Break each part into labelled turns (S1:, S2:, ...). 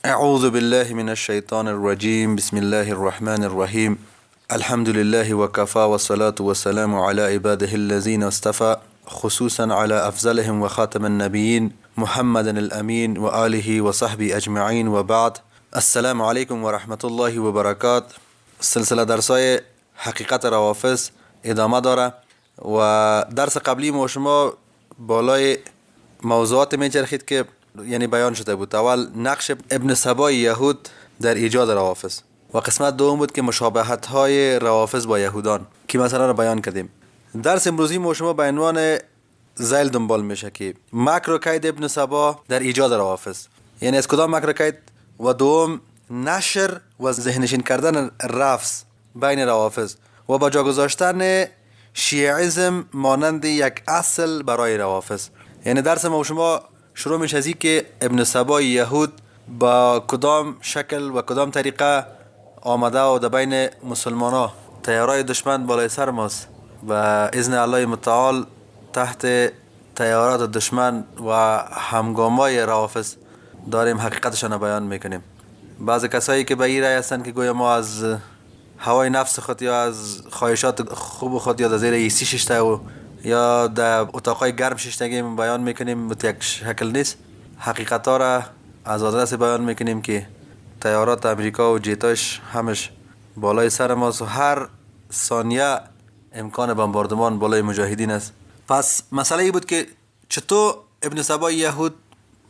S1: اعوذ بالله من الشیطان الرجیم. بسم الله الرحمن الرحیم. الحمد لله وكفى والصلاة والسلام على عباده الذين اصطفى، خصوصا على افضلهم وخاتم النبیین محمد الامین و آله و صحبه اجمعین، و بعد. السلام علیکم و رحمت الله و برکات. سلسله درسای حقیقت روافض ادامه داره و درس قبلی ما شما بالای موضوعات میچرخید که یعنی بیان شده بود. اول نقش ابن سبای یهود در ایجاد روافض و قسمت دوم بود که مشابهت های روافض با یهودان که مثلا را بیان کردیم. درس امروزی ما شما به عنوان ذیل دنبال میشه که مکر و کید ابن سبا در ایجاد روافض، یعنی از کدام مکر و کید، و دوم نشر و ذهنشین کردن رفض بین روافض و با جا گذاشتن شیعیزم مانند یک اصل برای روافض. یعنی درس ما شما شروع میشه از که ابن سبای یهود با کدام شکل و کدام طریقه آمده و در بین مسلمان ها تیارای دشمن بالای سر ماست و اذن الله متعال تحت تیارات دشمن و همگامای روافض داریم حقیقتشان بیان میکنیم. بعض کسایی که به این رأی هستند که گویا ما از هوای نفس خود یا از خواهشات خوب خود یا در زیر ایسی ششته و یا در اتاقای گرم ششتگیم بیان میکنیم، یک شکل نیست. حقیقت ها را از آدرس بیان میکنیم که تیارات امریکا و جیتاش همش بالای سر ماست و هر ثانیه امکان بمباردمان بالای مجاهدین است. پس مسئله ای بود که چطور ابن سبای یهود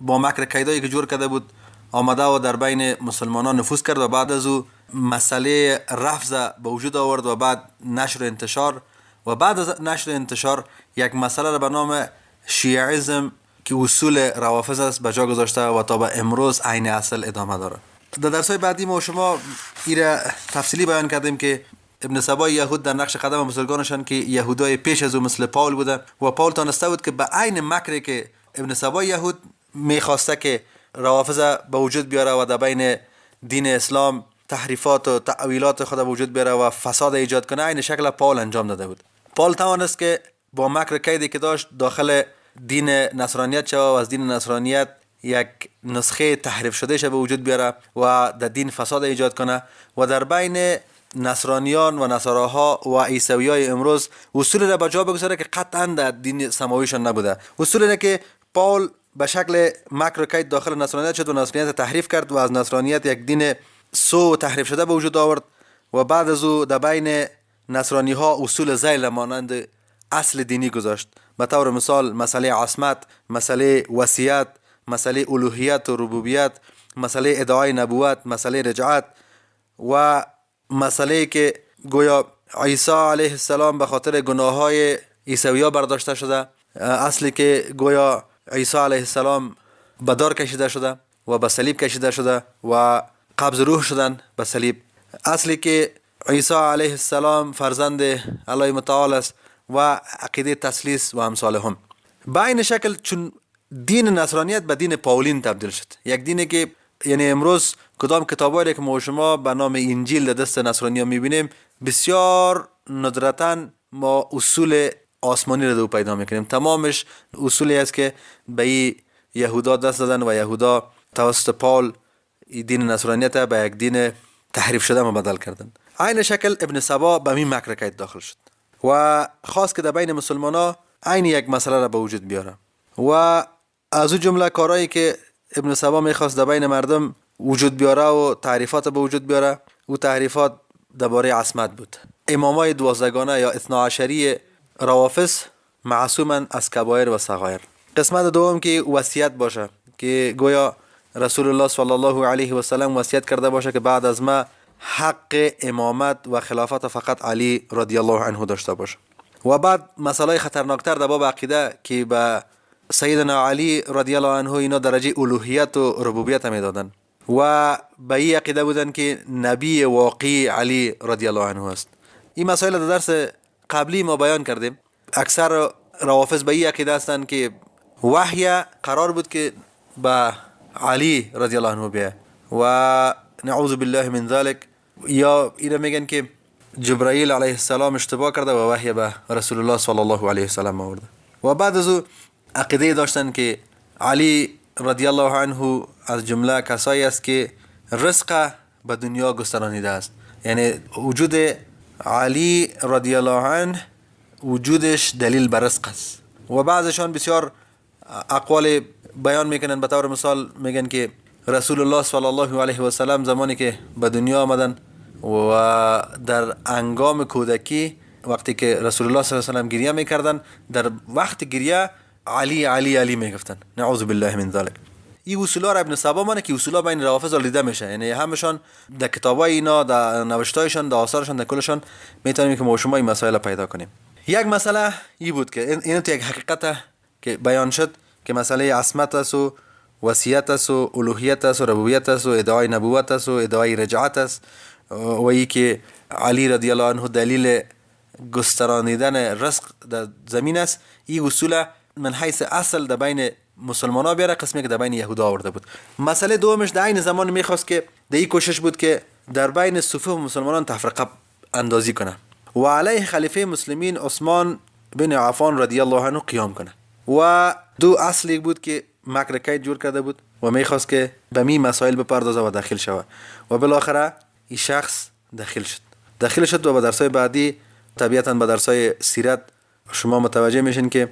S1: با مکر کیدایی که جور کرده بود آمده و در بین مسلمانان نفوذ کرد و بعد از او مسئله رفض به وجود آورد و بعد نشر انتشار و بعد از نشر انتشار یک مسئله را به نام شیعیزم که اصول روافض است به جا گذاشته و تا به امروز عین اصل ادامه داره. در درس های بعدی ما شما ایره تفصیلی بیان کردیم که ابن سبای یهود در نقش قدم بزرگانشان که یهودای پیش از او مثل پاول بوده و پاول تانسته بود که به عین مکری که ابن سبای یهود میخواسته که روافض به وجود بیاره و در بین دین اسلام تحریفات و تأویلات خود به وجود بیاره و فساد ایجاد کنه، عین شکل پاول انجام داده بود. پاول توانست که با مکر کیدی که داشت داخل دین نصرانیت شوه و از دین نصرانیت یک نسخه تحریف شده به وجود بیاره و در دین فساد ایجاد کنه و در بین نصرانیان و نصاراها و عیسویای امروز اصول را به جا بگذاره که قطعا در دین سماویشان نبوده. اصول را که پاول به شکل مکر و کید داخل نصرانیت شد و نصرانیت تحریف کرد و از نصرانیت یک دین سو تحریف شده به وجود آورد و بعد از او در بین نصرانی ها اصول ذیل مانند اصل دینی گذاشت. به طور مثال مسئله عصمت، مسئله وصیت، مسئله الوهیت و ربوبیت، مسئله ادعای نبوت، مسئله رجعت و مسئله که گویا عیسی علیه السلام به خاطر گناه های عیسویا برداشته شده، اصلی که گویا عیسی علیه السلام به دار کشیده شده و به صلیب کشیده شده و قبض روح شدن به صلیب، اصلی که عیسی علیه السلام فرزند الله متعال است و عقیده تثلیث و امثالهم. به این شکل چون دین نصرانیت به دین پاولین تبدیل شد، یک دینی که یعنی امروز کدام کتابایی که ما شما به نام انجیل در دست نصرانی ها میبینیم بسیار ندرتا ما اصول آسمانی را دو پیدا میکنیم. تمامش اصولی است که به این یهودا دست دادن و یهودا توسط پاول دین نصرانیت به یک دین تحریف شده مبدل کردن. عین شکل ابن سبا به این مکر کید داخل شد و خواست که در بین مسلمان ها عین یک مسئله را به وجود بیاره و از او جمله کارهایی که ابن سبا میخواست در بین مردم وجود بیاره و تعریفات به وجود بیاره، او تحریفات درباره عصمت بود. امامای دوازدگانه یا اثنا عشری روافض معصوما از کبایر و صغایر. قسمت دوم که وصیت باشه که گویا رسول الله صلی الله علیه و سلم وصیت کرده باشه که بعد از ما حق امامت و خلافت فقط علی رضی الله عنه داشته باشه. و بعد مسئله خطرناکتر در باب عقیده که به سیدنا علی رضی الله عنه اینا درجه الوهیت و ربوبیت میدادن و به این عقیده بودن که نبی واقعی علی رضی الله عنه است. این مسائل در درس قبلی ما بیان کردیم. اکثر روافض به این عقیده هستند که وحی قرار بود که به علی رضی الله عنه بیه و نعوذ بالله من ذلک، یا اینا میگن که جبرائیل علیه السلام اشتباه کرده و وحی به رسول الله صلی الله علیه وسلم آورده. و بعد از او عقیده داشتن که علی رضی الله عنه از جمله کسایی است که رزق به دنیا گسترانیده است. یعنی وجود علی رضی الله عنه وجودش دلیل بر رزق است. و بعضشان بسیار اقوال بیان میکنن. به طور مثال میگن که رسول الله صلی الله علیه و سلم زمانی که به دنیا آمدن و در انگام کودکی وقتی که رسول الله صلی الله علیه و سلم گریه میکردن، در وقت گریه علی علی علی میگفتن، نعوذ بالله من ذلک. این اصولا را ابن سبا مانه که اصولا بین روافض دیده میشه، یعنی همشان در کتابای اینا، در نوشتایشان، در آثارشان، در کلشان میتونیم که ما شما این مسائل پیدا کنیم. یک مسئله ای بود که این یک حقیقت که بیان شد که مسئله عصمت است و وصیت است و الوهیت است و ربوبیت است و ادعای نبوت است و ادعای رجعت است و ای که علی رضی الله عنه دلیل گسترانیدن رزق در زمین است. این اصول من حیث اصل در بین مسلمان ها بیاره، قسمی که در بین یهودا آورده بود. مسئله دومش در عین زمان میخواست که در این کوشش بود که در بین صفوف مسلمانان تفرقه اندازی کنه و علیه خلیفه مسلمین عثمان بن عفان رضی الله عنه قیام کنه. و دو اصلی بود که مکر کید جور کرده بود و میخواست که به می مسائل بپردازه و داخل شود و بالاخره این شخص داخل شد و به درسای بعدی طبیعتا به درسای سیرت شما متوجه میشین که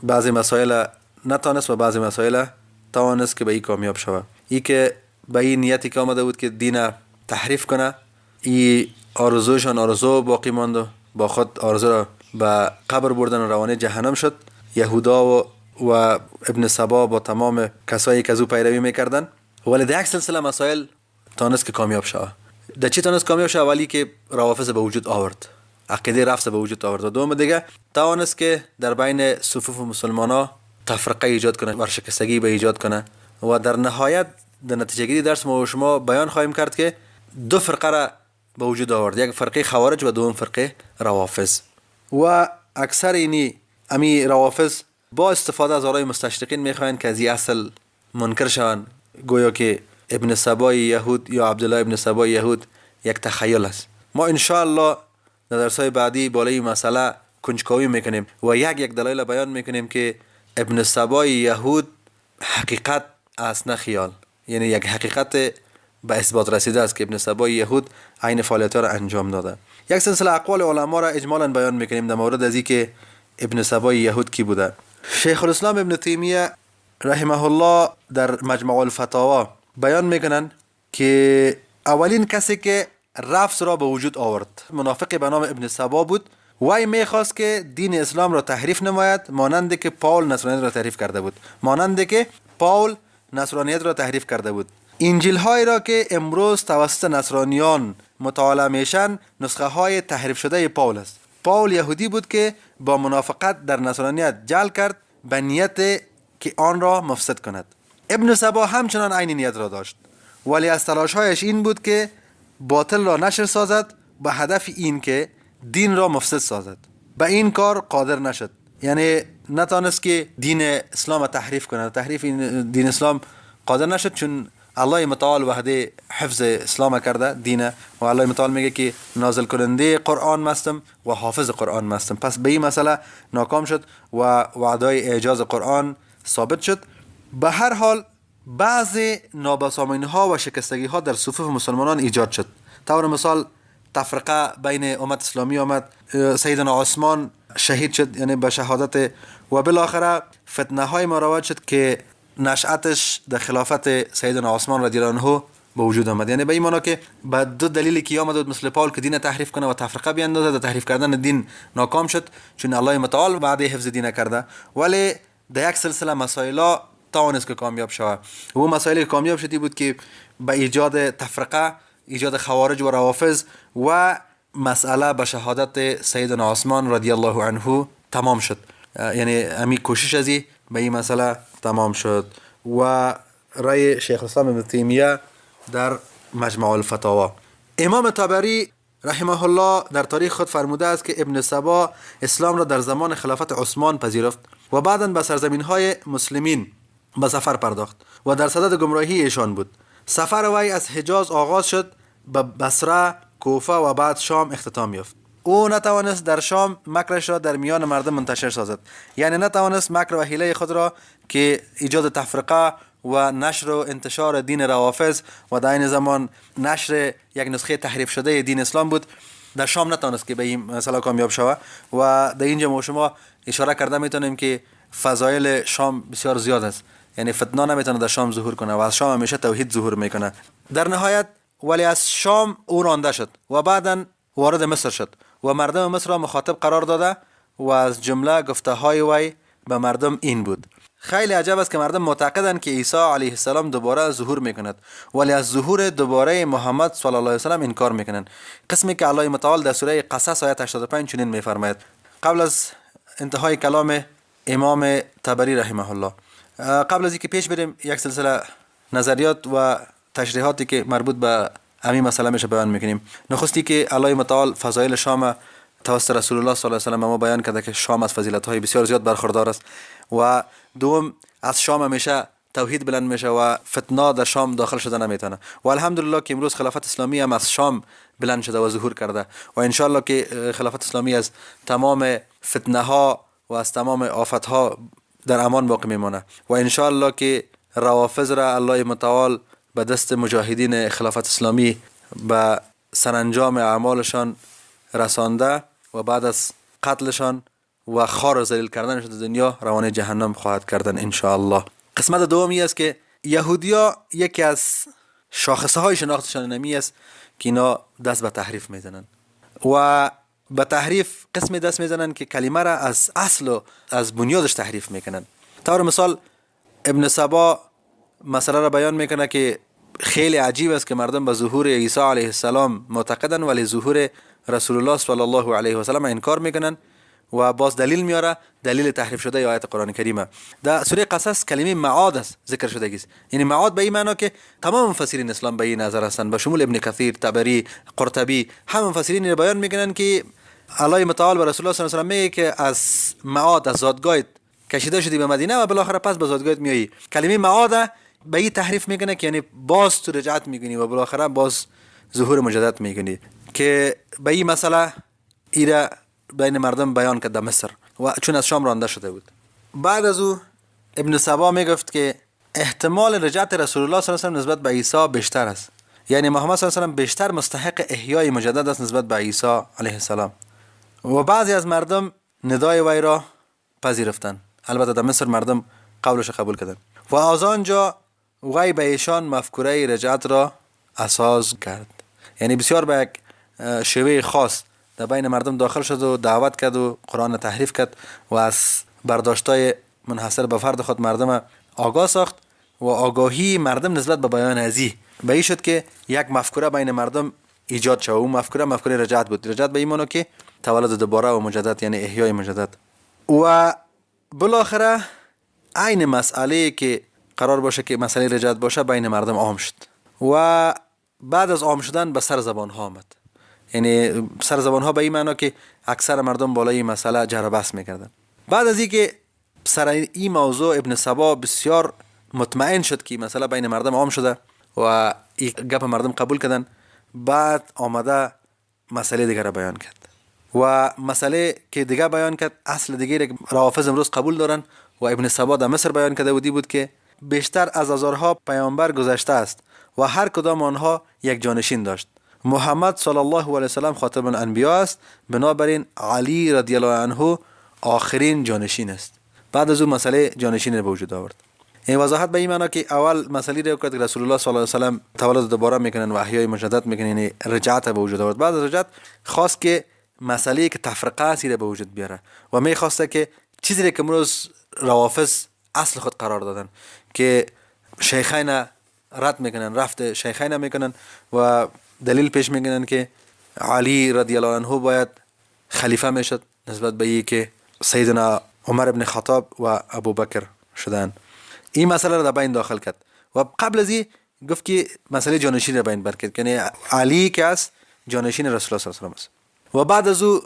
S1: بعضی مسائل نتانست و بعضی مسائل توانست که به این کامیاب شود. ای که به این نیتی که آمده بود که دین تحریف کنه، ای آرزوشان آرزو باقی ماند و با خود آرزو را به قبر بردن و روانه جهنم شد. یهودا و ابن سبا با تمام کسایی که از او پیروی میکردن، ولی در یک سلسله مسائل تانست که کامیاب شود. در چی تانست کامیاب شود؟ اولی که روافض به وجود آورد، عقیده رفض به وجود آورد، و دوم دیگه توانست که در بین صفوف مسلمانا تفرقه ایجاد کنه، ورشکستگی به ایجاد کنه. و در نهایت در نتیجه گیری درس ما و شما بیان خواهیم کرد که دو فرقه را به وجود آورد، یک فرقه خوارج و دوم فرقه روافض. و اکثر اینی امی روافض با استفاده از آرای مستشرقین میخواهند که از این اصل منکر شوند، گویا که ابن سبای یهود یا عبدالله ابن سبای یهود یک تخیل است. ما انشاءالله در درس‌های بعدی بالای مسئله کنجکاوی میکنیم و یک یک دلایل بیان میکنیم که ابن سبای یهود حقیقت است نه خیال، یعنی یک حقیقت به اثبات رسیده است که ابن سبای یهود عین فعالیت‌ها را انجام داده. یک سلسله اقوال علما را اجمالاً بیان میکنیم در مورد از اینکه ابن سبای یهود کی بوده. شیخ الاسلام ابن تیمیه رحمه الله در مجمع الفتاوا بیان میکنن که اولین کسی که رفض را به وجود آورد منافق به نام ابن سبا بود. وی میخواست که دین اسلام را تحریف نماید، مانند که پاول نصرانیت را تحریف کرده بود، مانند که پاول نصرانیت را تحریف کرده بود. انجیل هایی را که امروز توسط نصرانیان مطالعه میشن نسخه های تحریف شده پاول است. پاول یهودی بود که با منافقت در نصرانیت جعل کرد به نیت که آن را مفسد کند. ابن سبا همچنان عین نیت را داشت، ولی از تلاشهایش این بود که باطل را نشر سازد به هدف این که دین را مفسد سازد. به این کار قادر نشد، یعنی نتانست که دین اسلام تحریف کند. تحریف دین اسلام قادر نشد، چون الله متعال وحده حفظ اسلام کرده دینه، و الله متعال میگه که نازل کننده قرآن مستم و حافظ قرآن مستم. پس به این مسئله ناکام شد و وعدای اعجاز قرآن ثابت شد. به هر حال بعضی نابسامانی ها و شکستگی ها در صفوف مسلمانان ایجاد شد. طور مثال تفرقه بین امت اسلامی آمد، سیدنا عثمان شهید شد، یعنی به شهادت، و بالاخره فتنه های مروج شد که نشأتش در خلافت سیدنا عثمان رضی الله عنه به وجود آمد. یعنی به این معنی که به دو دلیلی که آمد بود، مثل پاول که دین تحریف کنه و تفرقه بیاندازه، در تحریف کردن دین ناکام شد چون الله متعال بعد حفظ دین کرده، ولی در یک سلسله مسائل توانست که کامیاب شود. و مسائلی که کامیاب شدی بود که به ایجاد تفرقه، ایجاد خوارج و روافض و مسئله به شهادت سیدنا عثمان رضی الله عنه تمام شد. یعنی امی کوشش ازی به این مسئله تمام شد. و رأی شیخ الاسلام ابن تیمیه در مجمع الفتاوا. امام طبری رحمه الله در تاریخ خود فرموده است که ابن سبا اسلام را در زمان خلافت عثمان پذیرفت و بعدا به سرزمین های مسلمین به سفر پرداخت و در صدد گمراهی ایشان بود. سفر وی از حجاز آغاز شد، به بصره، کوفه و بعد شام اختتام یافت. او نتوانست در شام مکرش را در میان مردم منتشر سازد، یعنی نتوانست مکر و حیله خود را که ایجاد تفرقه و نشر و انتشار دین روافض و در این زمان نشر یک نسخه تحریف شده دین اسلام بود، در شام نتانست که به این مسئله کامیاب شود. و در اینجا ما شما اشاره کرده میتونیم که فضایل شام بسیار زیاد است، یعنی فتنه نمیتونه در شام ظهور کنه و از شام همیشه توحید ظهور میکنه. در نهایت ولی از شام او رانده شد و بعدا وارد مصر شد و مردم مصر را مخاطب قرار داده و از جمله گفته های وی به مردم این بود: خیلی عجب است که مردم معتقدند که عیسی علیه السلام دوباره ظهور میکند، ولی از ظهور دوباره محمد صلی الله علیه وسلم انکار میکنند. قسمی که الله متعال در سوره قصص آیت 85 چنین میفرماید. قبل از انتهای کلام امام طبری رحمه الله، قبل از اینکه پیش بریم یک سلسله نظریات و تشریحاتی که مربوط به همین مسئله میشه بیان میکنیم. نخستی که الله متعال فضایل شام توسط رسول الله صلی الله علیه و سلم ما بیان کرده که شام از فضیلت های بسیار زیاد برخوردار است. و دوم، از شام همیشه توحید بلند میشه و فتنه در شام داخل شده نمیتونه. و الحمدلله که امروز خلافت اسلامی هم از شام بلند شده و ظهور کرده و ان شاء الله که خلافت اسلامی از تمام فتنه ها و از تمام آفت ها در امان باقی میمانه. و ان شاء الله که روافض را الله متعال به دست مجاهدین خلافت اسلامی به سرانجام اعمالشان رسانده و بعد از قتلشان و خار و ذلیل کردنشان در دنیا روانه جهنم خواهد کردن ان شاء الله. قسمت دومی است که یهودیا یکی از شاخصه های شناختشان نمی است که اینا دست به تحریف میزنن و به تحریف قسم دست میزنن که کلمه را از اصل و از بنیادش تحریف میکنن. طور مثال ابن سبا مسئله را بیان میکنه که خیلی عجیب است که مردم به ظهور عیسی علیه السلام معتقدن ولی ظهور رسول الله صلی الله علیه و سلم انکار میکنن و باز دلیل میاره، دلیل تحریف شده آیت قرآن کریمه. در سوره قصص کلمه معاد است ذکر شده است، یعنی معاد به این معنا که تمام مفسرین اسلام به این نظر هستند، به شمول ابن کثیر، طبری، قرطبی، هم مفسرین بیان میکنن که الله متعال به رسول الله صلی الله علیه و سلم میگه که از معاد، از زادگاهت کشیده شدی به مدینه و بالاخره پس به زادگاهت میایی. کلمه معاد به این تحریف میکنه که یعنی باز تو رجعت میکنی و بالاخره باز ظهور مجدد میکنی، که به این مسئله ایره بین مردم بیان کرد در مصر و چون از شام رانده شده بود. بعد از او ابن سبا میگفت که احتمال رجعت رسول الله صلی الله علیه و نسبت به عیسی بیشتر است، یعنی محمد صلی الله علیه و بیشتر مستحق احیای مجدد است نسبت به عیسی علیه السلام. و بعضی از مردم ندای وی را پذیرفتند، البته در مصر مردم قولش قبول کردند و از آنجا وی به ایشان مفکوره رجعت را اساس کرد. یعنی بسیار به یک شیوه خاص در بین مردم داخل شد و دعوت کرد و قرآن تحریف کرد و از برداشتای منحصر به فرد خود مردم آگاه ساخت و آگاهی مردم نسبت به بیان ازی به این شد که یک مفکوره بین مردم ایجاد شد و اون مفکوره مفکوره رجعت بود. رجعت به این معنی که تولد دوباره و مجدد، یعنی احیای مجدد. و بالاخره عین مسئله که قرار باشه که مسئله رجعت باشه بین مردم عام شد و بعد از عام شدن به سر زبان ها آمد، یعنی سر زبان ها به این معنا که اکثر مردم بالای این مسئله جر و بحث میکردن. بعد از اینکه سر این موضوع ابن سبا بسیار مطمئن شد که مسئله بین مردم عام شده و این گپ مردم قبول کردن، بعد آمده مسئله دیگر را بیان کرد و مسئله که دیگه بیان کرد اصل دیگه که روافض امروز قبول دارن و ابن سبا در مصر بیان کرده بودی بود که بیشتر از هزارها پیامبر گذشته است و هر کدام آنها یک جانشین داشت. محمد صلی الله علیه و سلم خاتم الانبیا است، بنابراین علی رضی الله عنه آخرین جانشین است. بعد از او مسئله جانشین را به وجود آورد. این وضاحت به این معنا که اول مسئله را کرد که رسول الله صلی الله علیه و سلم تولد دوباره میکنن و احیای مجدد میکنن، یعنی رجعت به وجود آورد. بعد از رجعت خواست که مسئله که تفرقه است را به وجود بیاره و میخواسته که چیزی که امروز روافض اصل خود قرار دادن که شیخین رد میکنن، رفت شیخین میکنن و دلیل پیش میکنن که علی رضی الله عنه باید خلیفه میشد نسبت به ای که سیدنا عمر ابن خطاب و ابوبکر شدن. این مسئله را در بین داخل کرد و قبل از این گفت که مسئله جانشین را بین بر کرد، یعنی علی که است جانشین رسول الله صلی الله علیه و است. و بعد از او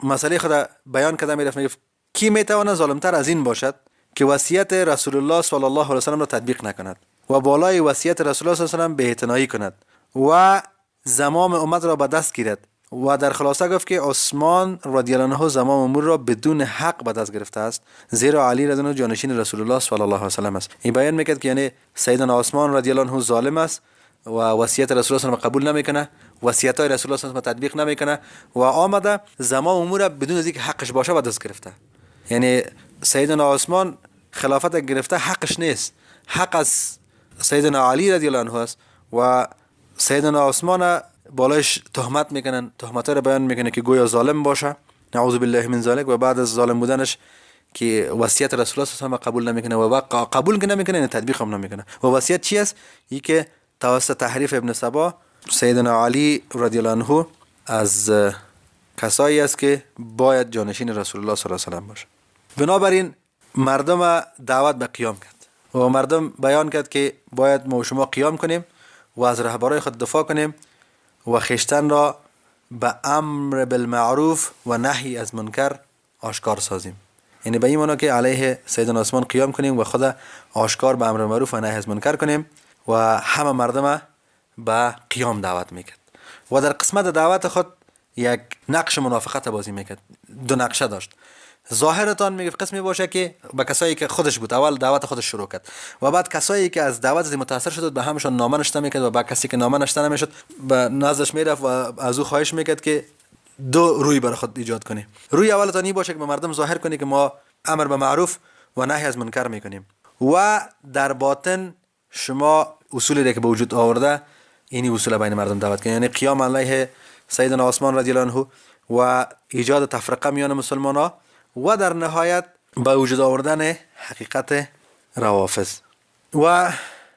S1: مسئله خود بیان کرده میرفت، میگفت کی میتواند ظالمتر از این باشد که وصیت رسول الله صلی الله علیه و سلم را تطبیق نکند و بالای وصیت رسول الله صلی الله علیه و سلم بی‌اعتنایی کند و زمام امت را به دست گیرد و در خلاصه گفت که عثمان رضی الله عنه زمام امور را بدون حق به دست گرفته است، زیرا علی رضی الله عنه جانشین رسول الله صلی الله علیه و سلم است. این بیان میکرد که یعنی سیدنا عثمان رضی الله عنه ظالم است و وصیت رسول الله صلی الله علیه و قبول نمیکنه، وصیت های رسول الله صلی الله علیه و تطبیق نمیکنه و آمده زمام امور بدون از اینکه حقش باشه به دست گرفته. یعنی سیدنا عثمان خلافت گرفته حقش نیست، حق از سیدنا علی رضی الله عنه است و سیدنا عثمان بالایش تهمت میکنن، تهمت را بیان میکنه که گویا ظالم باشه، نعوذ بالله من ذلک. و بعد از ظالم بودنش که وصیت رسول الله صلی الله علیه و قبول نمیکنه و قبول که نمیکنه یعنی تطبیق هم نمیکنه. و وصیت چی است؟ ای که توسط تحریف ابن سبا سیدنا علی رضی الله عنه از کسایی است که باید جانشین رسول الله صلی الله علیه و سلم باشه. بنابراین مردم دعوت به قیام کرد و مردم بیان کرد که باید ما و شما قیام کنیم و از رهبرای خود دفاع کنیم و خویشتن را به امر بالمعروف و نهی از منکر آشکار سازیم. یعنی به این معنا که علیه سیدنا عثمان قیام کنیم و خود آشکار به امر معروف و نهی از منکر کنیم و همه مردم به قیام دعوت میکرد. و در قسمت دعوت خود یک نقش منافقت بازی میکرد، دو نقشه داشت. ظاهرتان میگه قسمی باشه که به کسایی که خودش بود اول دعوت خودش شروع کرد و بعد کسایی که از دعوت از متاثر شد به همشون نامه نوشته میکرد و بعد کسی که نامه نوشته نمیشد به نزدش میرفت و از او خواهش میکرد که دو روی برای خود ایجاد کنی. روی اولتان این باشه که به مردم ظاهر کنی که ما امر به معروف و نهی از منکر میکنیم و در باطن شما اصولی را که به وجود آورده اینی اصول بین مردم دعوت کنی، یعنی قیام علیه سیدنا عثمان رضی الله عنه و ایجاد تفرقه میان مسلمان‌ها و در نهایت به وجود آوردن حقیقت روافض. و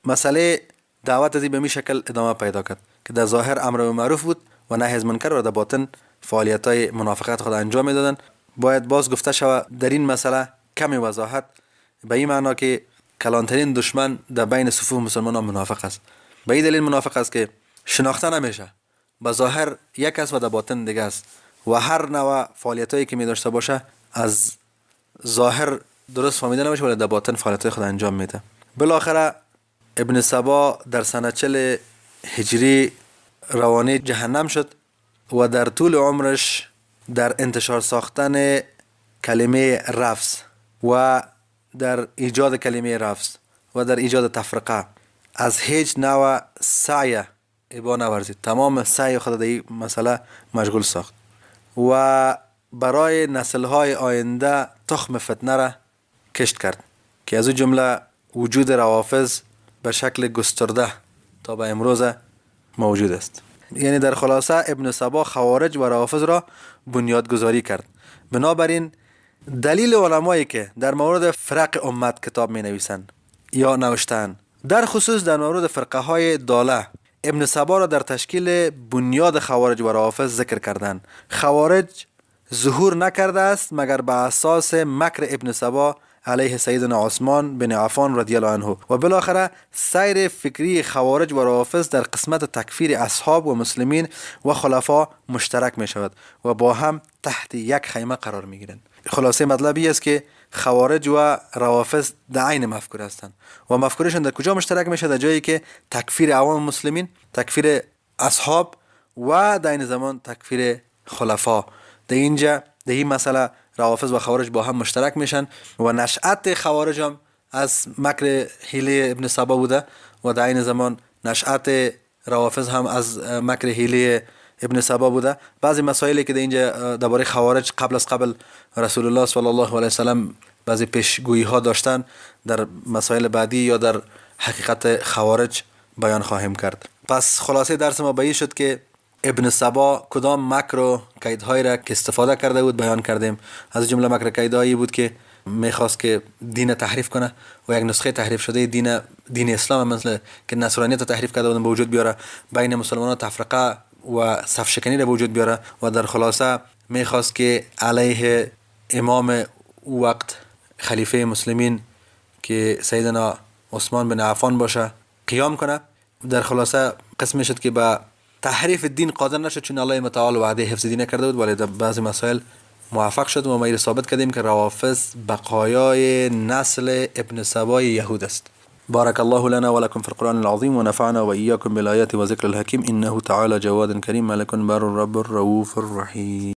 S1: مسئله دعوت از به می شکل ادامه پیدا کرد که در ظاهر امر به معروف بود و نهی از منکر و در باطن فعالیت های منافقت خود انجام میدادن. باید باز گفته شود در این مسئله کمی وضاحت، به این معنا که کلانترین دشمن در بین صفوف مسلمانان منافق است. به این دلیل منافق است که شناخته نمیشه، به ظاهر یک است و در باطن دیگه است و هر نوع فعالیت هایی که می داشته باشه از ظاهر درست فهمیده نمیشه ولی در باطن فعالیت خود انجام میده. بالاخره ابن سبا در سنه 40 هجری روانه جهنم شد و در طول عمرش در انتشار ساختن کلمه رفض و در ایجاد کلمه رفض و در ایجاد تفرقه از هیچ نوع سعی ابا نورزید، تمام سعی خود در این مسئله مشغول ساخت و برای نسل‌های آینده تخم فتنه را کشت کرد که از او جمله وجود روافض به شکل گسترده تا به امروز موجود است. یعنی در خلاصه ابن سبا خوارج و روافض را بنیادگذاری کرد. بنابراین دلیل علمایی که در مورد فرق امت کتاب می نویسند یا نوشتند، در خصوص در مورد فرقه های داله، ابن سبا را در تشکیل بنیاد خوارج و روافض ذکر کردند. خوارج ظهور نکرده است مگر به اساس مکر ابن سبا علیه سیدنا عثمان بن عفان رضی الله عنه. و بالاخره سیر فکری خوارج و روافض در قسمت تکفیر اصحاب و مسلمین و خلفا مشترک می شود و با هم تحت یک خیمه قرار می گیرند. خلاصه مطلبی است که خوارج و روافض در عین مفکوره هستند و مفکورشان در کجا مشترک میشه؟ در جایی که تکفیر عوام مسلمین، تکفیر اصحاب و در این زمان تکفیر خلفا. در اینجا در این مسئله روافض و خوارج با هم مشترک میشن و نشأت خوارج هم از مکر حیله ابن سبا بوده و در این زمان نشأت روافض هم از مکر حیله ابن سبا بوده. بعضی مسائلی که در اینجا درباره خوارج قبل از قبل رسول الله صلی الله علیه و سلم بعضی پیشگویی ها داشتن در مسائل بعدی یا در حقیقت خوارج بیان خواهیم کرد. پس خلاصه درس ما به این شد که ابن سبا کدام مکر و کیدهایی را که استفاده کرده بود بیان کردیم. از جمله مکر کیدهایی بود که میخواست که دین تحریف کنه و یک نسخه تحریف شده دین اسلام مثل که نصرانیت تحریف کرده بودن به وجود بیاره، بین مسلمانان تفرقه و صف شکنی را به وجود بیاره و در خلاصه میخواست که علیه امام او وقت خلیفه مسلمین که سیدنا عثمان بن عفان باشه قیام کنه. در خلاصه قسم شد که به تحریف دین قادر نشد چون الله متعال وعده حفظ دین کرده بود، ولی در بعضی مسائل موفق شد و ما این ثابت کردیم که روافض بقایای نسل ابن سبای یهود است. بارك الله لنا ولكم في القرآن العظيم ونفعنا وإياكم بالآيات وذكر الحكيم إنه تعالى جواد كريم ملك بر رب رؤوف رحيم.